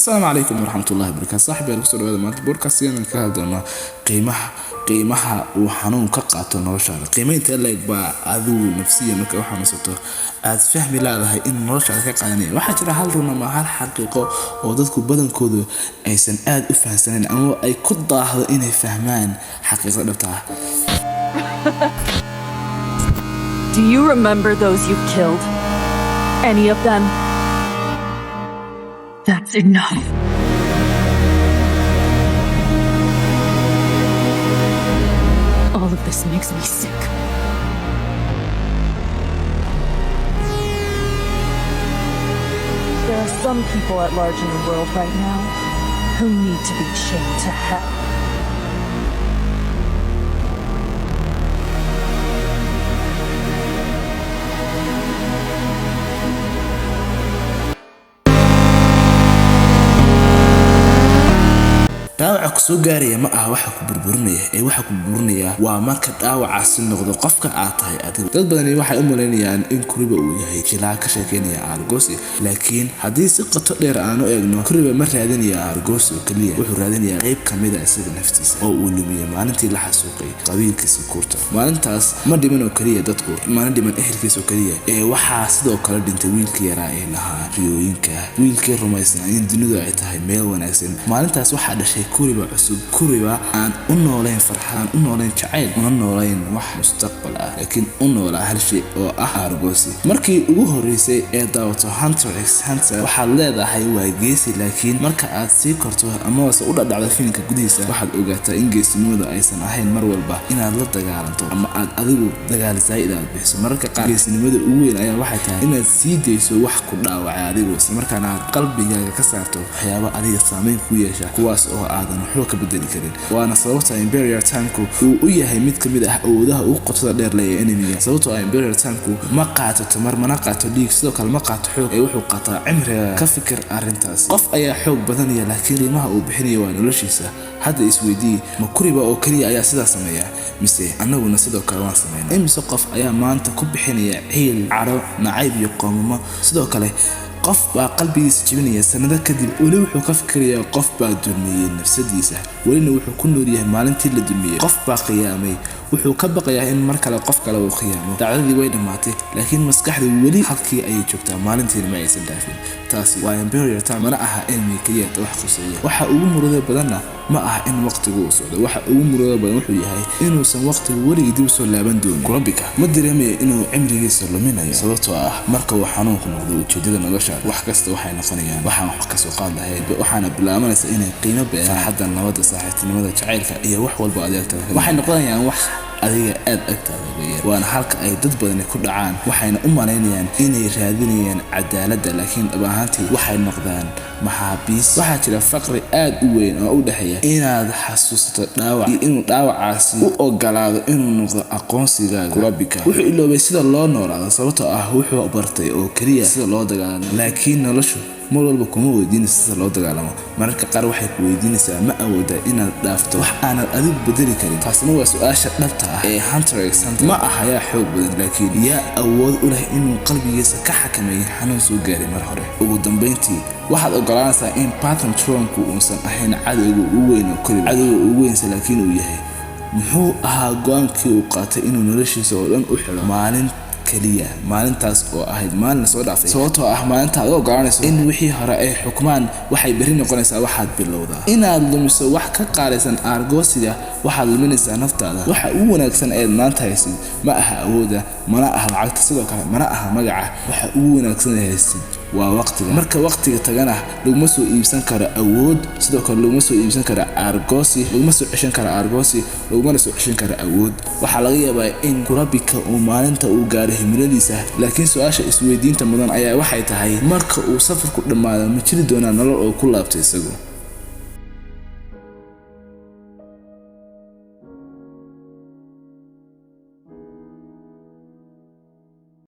Asalaamu calaykum waraxmatullahi wabarakaatu. Saaxiib yaal, kusoo dhawaada maanta podcast-kan ka hadli doonaa qiimaha uu xanuun ka qaato noloshaada. Qiimo intee leeg baa adigu nafsiyan marka u xanuunsato aad fahmi leedahay in noloshaada ka qaadanaya? Waxaa jira hal run ama hal xaqiiqo oo dadku badankoodu aysan aad u fahamsanayn ama ay ku daahdo inay fahmaan xaqiiqada dhabta ah. Do you remember those you killed? Any of them? That's enough. All of this makes me sick. There are some people at large in the world right now who need to be chained to hell. Dhaawaca ku soo gaaraya ma aha waxa ku burburinaya, ee waxa ku burburinaya waa marka dhaawacaasi noqdo qofka aad tahay adigu. Dad badani waxay u malaynayaan in Kuriba uu yahay jilaa ka sheekeynaya aargoosi, laakiin haddii si qoto dheer aan u eegno, Kuriba ma raadinaya aargoosi oo keliya. Wuxuu raadinayaa qayb ka mid a isaga naftiisa oo uu lumiyey maalintii la xasuuqay qabiilkiisa Kurta. Maalintaas ma dhiman oo keliya dadku, mana dhiman ehelkiisa oo keliya, ee waxaa sidoo kale dhintay wiilkii yaraa ee lahaa riyooyinka, wiilkii rumaysnaa in dunidu ay tahay meel wanaagsan. Maalintaas waxaa dhashay Kuriba cusub, Kuriba aan u noolayn farxad, aan u noolayn jacayl, una noolayn wax mustaqbal ah, laakiin u noolaa hal shay oo ah aargoosi. Markii ugu horreysay ee daawato Hunter x Hunter, waxaad leedahay waa geesi, laakiin marka aad sii korto amase u dhadhacdo filimka gudihiisa, waxaad ogaataa in geesinimadu aysan ahayn mar walba inaad la dagaalanto ama aad adigu dagaal zaa'id aad bixiso. Mararka qaar geesinimada ugu weyn ayaa waxay tahay inaad sii dayso wax ku dhaawacay adigu, islamarkaana aad qalbigaaga ka saarto waxyaabo adiga saameyn ku yeesha, kuwaas oo aadan waxba ka bedeli karin. Waana sababta Imperial Time-ku uu u yahay mid ka mid ah awoodaha ugu qotada dheer leh ee anime-ga, sababtoo ah Imperial Time-ku ma qaato tamar, mana qaato dhiig, sidoo kale ma qaato xoog, ee wuxuu qaataa cimriga. Ka fikir arrintaas. Qof ayaa xoog badanaya, laakiin qiimaha uu bixinayo waa noloshiisa. Hadda isweydii, ma Kuriba oo keliya ayaa sidaa sameeya mise annaguna sidoo kale waan sameynaa? Imise qof ayaa maanta ku bixinaya ciil, caro, nacayb iyo qoomamo? Sidoo kale qof baa qalbigiisa jebinaya, sanado kadib weli wuxuu ka fikirayaa. Qof baa dulmiyey nafsadiisa, welina wuxuu ku nool yahay maalintii la dulmiyey. Qof baa khiyaamay, wuxuu ka baqayaa in mar kale qof kale uu khiyaamo. Dhacdadii way dhammaatay, laakiin maskaxdu weli halkii ayay joogtaa, maalintiina ma aysan dhaafin. Taasi waa Imperial Time. Mana aha anime keliya wax khuseeya. Waxa ugu murugada badanna ma aha in waqtigu uu socdo. Waxa ugu murugada badan wuxuu yahay inuusan waqtigu weligii dib usoo laaban doonin. Kurapika ma dareemayo inuu cimrigiisa luminayo, sababtoo ah marka uu xanuunku noqdo ujeedada nolosha, wax kasta waxay noqonayaan waxaan wax kasoo qaad lahayd, waxaana bilaabanaysa inay qiimo beelaan farxadda, nabadda, saaxiibtinimada, jacaylka iyo wax walba adeegtada. Waxay noqonayaan wax adiga aad agtaada uga yar. Waana halka ay dad badani ku dhacaan. Waxayna u malaynayaan inay raadinayaan cadaaladda, laakiin dhab ahaantii waxay noqdaan maxaabiis. Waxaa jira faqri aad u weyn oo u dhexeeya inaad xasuusato dhaawac iyo inuu dhaawacaasi u ogolaado inuu noqdo aqoonsigaaga. Kurapika wuxuu iloobay sida loo noolaado, sababtoo ah wuxuu bartay oo keliya sida loo dagaalamo. Laakiin noloshu mar walba kuma weydiinaysa sida loo dagaalamo. Mararka qaar waxay ku weydiinaysaa: ma awoodaa inaad dhaafto wax aanad adigu bedeli karin? Taasina waa su-aasha dhabta ah ee Hunter x Hunter. Ma aha yaa xoog badan, laakiin yaa awood u leh inuu qalbigiisa ka xakameeyo xanuun soo gaaray mar hore. Ugu dambayntii, waxaad ogolaanaysaa in Patton Tronku uusan ahayn cadowga ugu weyn oo keliya, cadowga ugu weynse laakiin uu yahay muxuu ahaa go-aankii uu qaatay inuu noloshiisa oo dhan u xidho maalin keliya, maalintaas oo ahayd maalin lasoo dhaafay. Sababtoo ah maalinta aad u ogolaanayso in wixii hore ay xukumaan, waxay berri noqonaysaa waxaad bilowdaa inaad lumiso wax ka qaalaysan aargoosiga. Waxaad luminaysaa naftaada. Waxa ugu wanaagsan eed maanta haysid ma aha awooda, mana aha lacagta, sidoo kale mana aha magaca. Waxa ugu wanaagsan ee haysid waa waqtiga. Marka waqtiga tagana, laguma soo iibsan karo awood, sidoo kale laguma soo iibsan karo aargoosi, laguma soo ceshan karo aargoosi, lagumana soo ceshan karo awood. Waxaa laga yaabaa in Kurapika uu maalinta uu gaaro himiladiisa, laakiin su-aasha isweydiinta mudan ayaa waxay tahay: marka uu safarku dhammaado, ma jiri doonaa nolol oo ku laabto isagu?